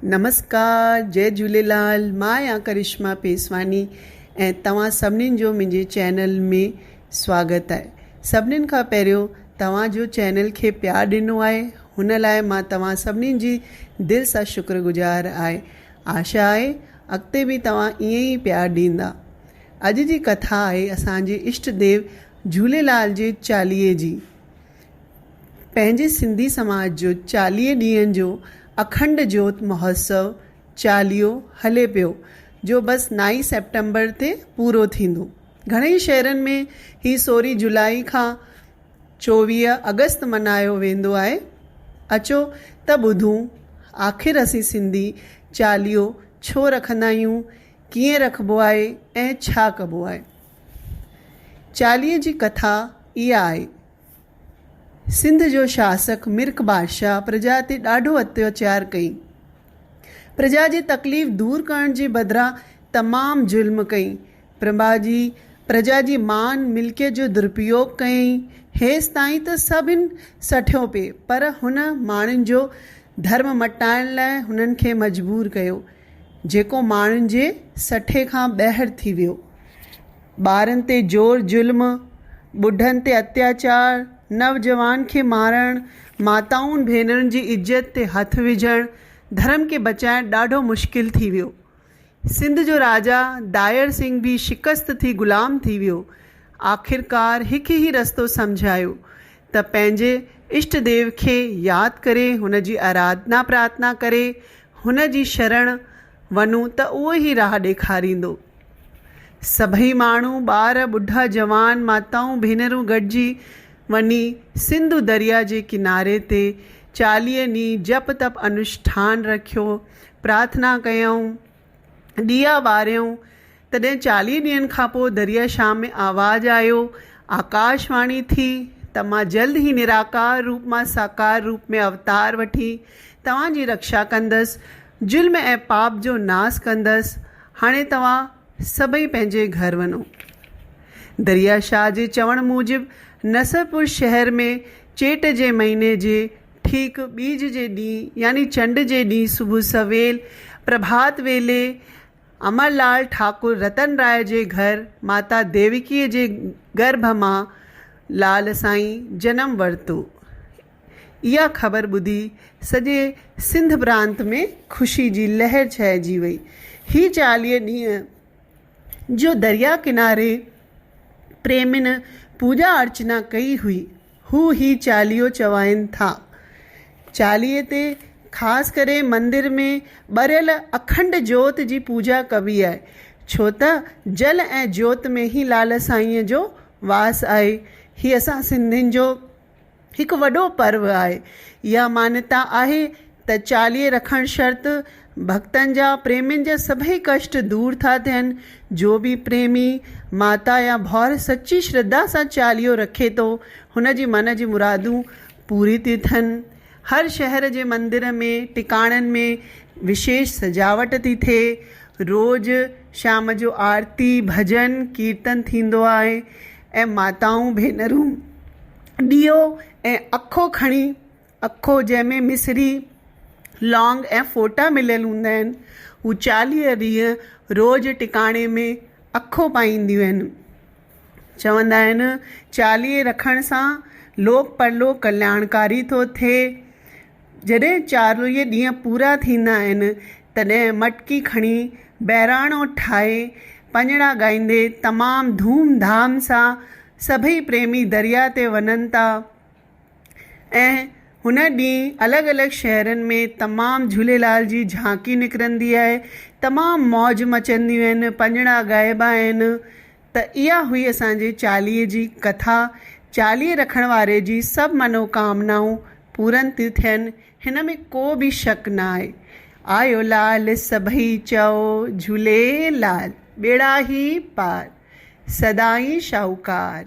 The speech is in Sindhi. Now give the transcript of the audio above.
نمسڪار جئي جهوليلال مان آهيان ڪرشما پيسواني ۽ توهان سڀنين جو منهنجي چينل ۾ سواگت آهي سڀنين کان پهريون توهان جو چينل کي پيار ڏنو آهي هن لاء مان توهان سڀنين جي دل سان شڪر گذار آهي آشا آهي اڳتي به توهان ائين ئي پيار ڏيندا اڄ جي ڪٿا آهي اسان جي اشٽ ديو جهوليلال جي چاليهي جي پنهنجي سنڌي سماج جو 40 ڏينهن جو اکنڊ جوت مهوتسو، چاليهو، هلي پيو، جو بس نائين سيپٽمبر تي پورو ٿيندو. گهڻئي شهرن ۾ هي سورهين جولائي کان 24 آگسٽ ملهايو ويندو آهي. اچو ته ٻڌون آخر اسين سنڌي چاليهو ڇو رکندا آهيون، ڪيئن رکبو آهي ۽ ڇا ڪبو آهي. چاليهي جي ڪٿا اها آهي. سنڌ جو شاسڪ مرڪ بادشاهه پرجا تي ڏاڍو اتياچار ڪئي. پرجا جي تڪليف دور ڪرڻ جي بدران تمام ظلم ڪئي. پرڀا جي پرجا جي مان ملڪيت جو درپيوگ ڪيائين. هيستائين ته سڀن سٺيو پئي پر هن ماڻهن جو ڌرم مٽائڻ لاء هنن کي مجبور ڪيو. جيڪو ماڻهن جي سٺي کان ٻاهر ٿي ويو. ٻارن تي زور ظلم، ٻڍن تي اتياچار، نوجوان کي مارڻ، ماتائن ڀينرن جي عزت تي هٿ وجهڻ، ڌرم کي بچائڻ ڏاڍو مشڪل ٿي ويو. سنڌ جو راجا دائر سنگهه به شڪست ٿي غلام ٿي ويو. آخرڪار هڪ ئي رستو سمجهه آيو ته پنهنجي اشٽ ديو کي ياد ڪري هن جي آراڌنا پرارٿنا ڪري هن جي شرڻ وڃون ته اهو ئي راهه ڏيکاريندو. سڀئي ماڻهو، ٻار، ٻڍا، جوان، ماتائون، ڀينرون گڏجي وڃي سنڌو درياء جي ڪناري تي 40 ڏينهن جپ تپ انوشٺان رکيو، پرارٿنا ڪيائون، ڏيئا ٻاريائون. تڏهن 40 ڏينهن کان پوء درياء شاهه ۾ آواز آيو، آڪاش واڻي ٿي ته مان جلد ئي نراڪار روپ مان ساڪار روپ ۾ اوتار وٺي توهان جي رڪشا ڪندس، ظلم ۽ پاپ جو ناس ڪندس، هاڻي توهان سڀئي پنهنجي گهر وڃو. دريا شاهه جي چوڻ موجب نصرپور شهر ۾ چيٽ جي مهيني جي ٺيڪ ٻيج جي ڏينهن يعني چنڊ جي ڏينهن صبح سويل پرڀات ويلي امر لال ٺاڪر رتن راء جي گهر ماتا ديوڪيء جي گرڀ مان لال سائين جنم ورتو. اها خبر ٻڌي سڄي سنڌ پرانت ۾ خوشي جي لهر ڇانئجي وئي. هي 40 ڏينهن جو درياء ڪناري پريمين پوڄا ارچنا ڪئي هئي، هو هي چاليهو چوائين ٿا. چاليهي تي خاص ڪري مندر ۾ ٻريل اکنڊ جوت جي پوڄا ڪبي آهي، ڇو ته جل ۽ جوت ۾ ئي لال سائينء جو واس آهي. هي اسان سنڌين جو هڪ وڏو پرو آهي. اها مانيتا آهي ته چاليهي رکڻ شرط ڀڳتن جا، پريمين جا سڀئي ڪشٽ دور ٿا ٿين. جو به پريمي، ماتا يا ڀائر سچي شرڌا سان چاليهو رکي ٿو، هن جي من جي مرادون پوريون ٿيون ٿين. هر شهر جي مندر ۾، ٽڪاڻن ۾ وشيش سجاوٽ ٿي ٿئي. روز شام جو آرتي، ڀڄن، ڪيرتن ٿيندو آهي ۽ ماتائون، ڀينرون ڏيئو ۽ اکو کڻي، اکو جنهن ۾ مصري، لونگ ۽ ڦوٽا مليل هوندا آهن، هو 40 ڏينهن روز ٽڪاڻي ۾ اکو پائينديون آهن. چوندا آهن چاليهي رکڻ سان لوڪ پرلوڪ ڪلياڻڪاري ٿو ٿئي. جڏهن 40 ڏينهن پورا ٿيندا آهن تڏهن مٽڪي کڻي بهراڻو ٺاهي پڃڙا ڳائيندي تمام ڌوم ڌام سان سڀئي پريمي درياء تي وڃن ٿا ۽ هن ڏينهن الڳ الڳ شهرن ۾ تمام جهوليلال جي جهانڪي نڪرندي آهي تمام موج مچنديون آهن پڃڙا ڳائبا آهن ته اها هئي اسان جي چاليهي جي ڪٿا چاليهي رکڻ واري جي سڀ منوڪامنائون پورن ٿيون ٿين هن ۾ ڪو به شڪ نه آهي آيو لال سڀئي چئو جهوليلال ٻيڙا هي پار سدائين شاهوڪار.